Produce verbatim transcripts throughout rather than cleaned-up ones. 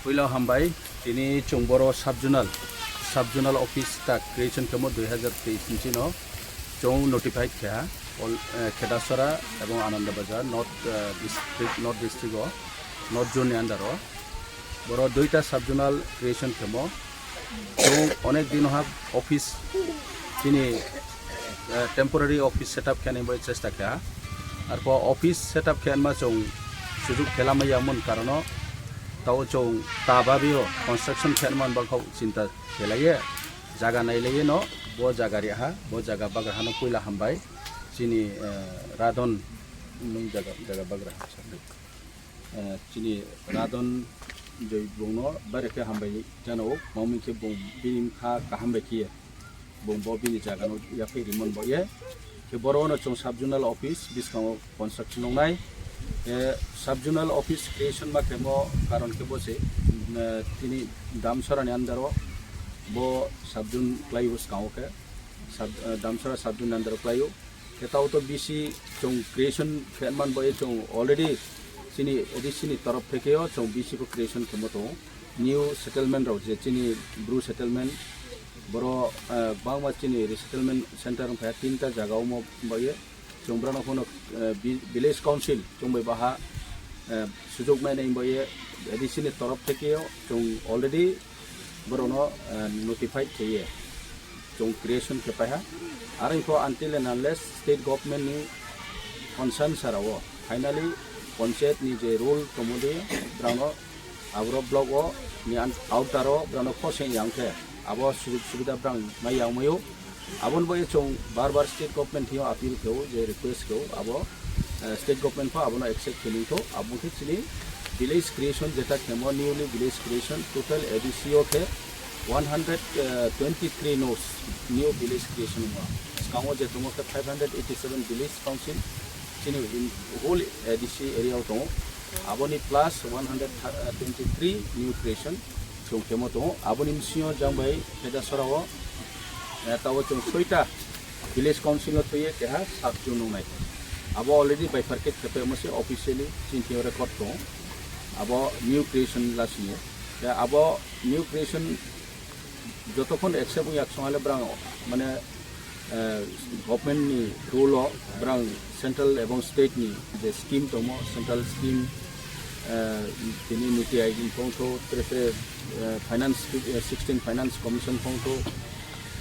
Puila hambai, tini chwng boro sub zonal, sub zonal office ta creation khemo dui hazar teis ni chino chwng notified kha, all, eh, Khedasora ebong Ananda Bazar, North, eh, district, North district o, North zone ni under o. Boro duita sub zonal creation khemo. Chwng onek din ha office chini, eh, temporary office setup khe ani bai chesta kha. Arpho office setup khe anma chwng sujuk khe lamai yamon karono tao chwng ta babio construction khe anma bangkha chinta khe laiye jaga nai laiye no bo jaga ri ha bo jaga bagra hano puila hambai chini, eh, Radon nung jaga, jaga bagra ha. Eh, chini Radon Joy bungno bare khe hambai jano, mamung khe bung bini kha kaham bai khiye, bung bo bini jagano yaphai rimon bo ye. Khe boro no chwng sub zonal office biskango construction nongnai. Eh, sub zonal office creation ma khemo karon khe bo se, eh, tini Damsora ni under o bo sub zone khlai o bwskango khe sub, eh, Damsora sub zone ni under o khlai o. Khe tao to B C chwng creation khe man bo chwng already chini A D C ni torof theke o chwng B C ko creation khemo tongo. New settlement rok je chini Bru settlement boro, eh, bangma chini resettlement center wngkha tinta jaga omo bai chwng brano phano, eh, vi-, village council chwng bai baha, eh, sujok nai nai bai A D C ni torof theke o chwng already borokno, eh, notified kheye chwng creation khe paiha. Aro iko until and unless state government ni consent sara o finally panchayat ni je rule tongmodi brangno abro block o ni an-, outer o brangno khoseng yang khe abo sujog subida brang mai yang mayo. Aboni bai chwng bar bar state government thio appeal kheo je request kheo abo, eh, state government pho abono accept khe ningtho, abo khe chini village creation jeta khemo newly village creation total A D C o khe one hundred twenty three nos new village creation wngma. Skango je tongo khe five hundred eighty seven village council chini in whole A D C area o tongo. Aboni plus one hundred twenty three new creation chwng khemo tongo. Aboni bisingo jang bai Khedasora o, eh, tao chwng soita village council no thwiye keha sub zone nungnai. Abo already bifurcate khe paimo se officially chini thio record tongo. Abo new creation lasinge. Khe abo new creation jotokhon accept wngya songale brang mane, eh, government ni rule o brang central ebong state ni je scheme tongmo central scheme, eh, tini niti aayog ni phongtho, tere tere, eh, finance, eh, sixteen finance commission phongtho,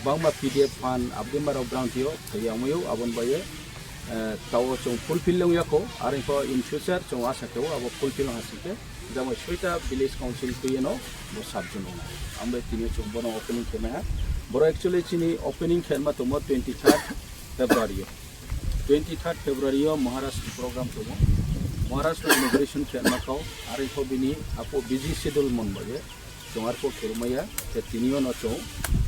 bangma P D F fund abdi marok brang tio thaiya wngmayo aboni baye, eh, tao chwng fulfill wngya kho, aro in future chwng asa khe abo fulfill wngha singkhe jamai soita village council twi eno bo sub zone wngnai. Ang bai tini chwng bono opening khe maiha. Boro actually chini opening khe ma tongmo twenty third February o. Twenty third February o Maharaj ni program tongo. Maharaj no inauguration khe ma kau, aro in bini apo busy schedule mon bai chwng arko khe maya, khe tini ono chwng,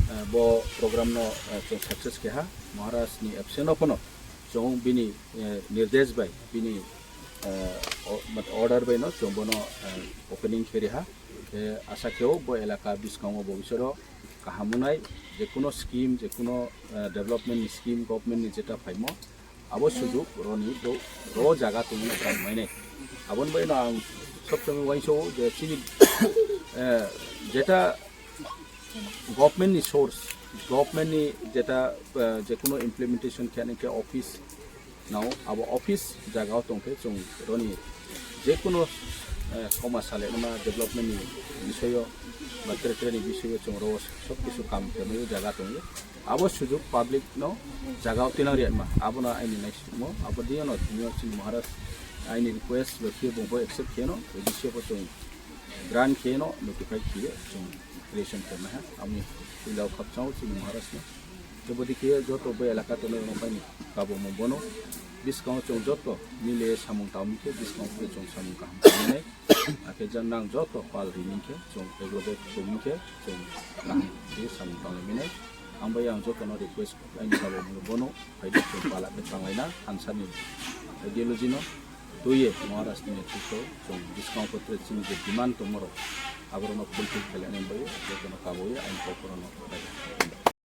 eh, bo program no, eh, chwng success khe ha. Maharaj ni absent o phano chwng bini, eh, nirdesh bai, bini, eh, o-, mat-, order bai no chwng bono, eh, opening khe riha. Khe asa kheo bo elaka biskango bo bisoro kaham wngnai, je kuno scheme, je kuno, eh, development ni scheme, government ni jeta phaimo, abo sujuk roni do, ro jaga tongmani phrang mainai. Aboni bai no ang sob somoi uansao je chini, eh, jeta government ni source, government ni jeta, eh, je kuno implementation khe ani khe office nao, abo office jaga o tongkhe chwng roni je kuno, eh, koma sale ma development ni bisoyo ba tere tere ni bisoyo chwng ro sob kisu kam khe mai jaga tongyo. Abo sujuk public no jaga o tinang riya ma, abo no aini naisingmo, abo diyo no tini o chini Maharaj aini request bai khe bo accept khe no, A D C o bo chwng grant khe no notify khe chwng creation khe ma ha, ami puila o khapchang o chini Maharaj no. Khe bodi khe joto bo elaka tongnai rok bai ni kabo mo bono. Biskango chwng joto mile samung tangwi khe biskango khe chwng samung kaham khe nai. Akhe jang nang joto pal rini khe chwng eglode chwng khe chwng kaham khe samung tanglai mene. Ang bai ang joto no request laini kabo mo bono phai di chwng pala khe tanglaina thansa ni ideology no twiye Maharaj ni netrito chwng biskango photre chini je demand tongmo rok aborok no fulfill khe lainai bai joto no kabo ye ang kokoro no.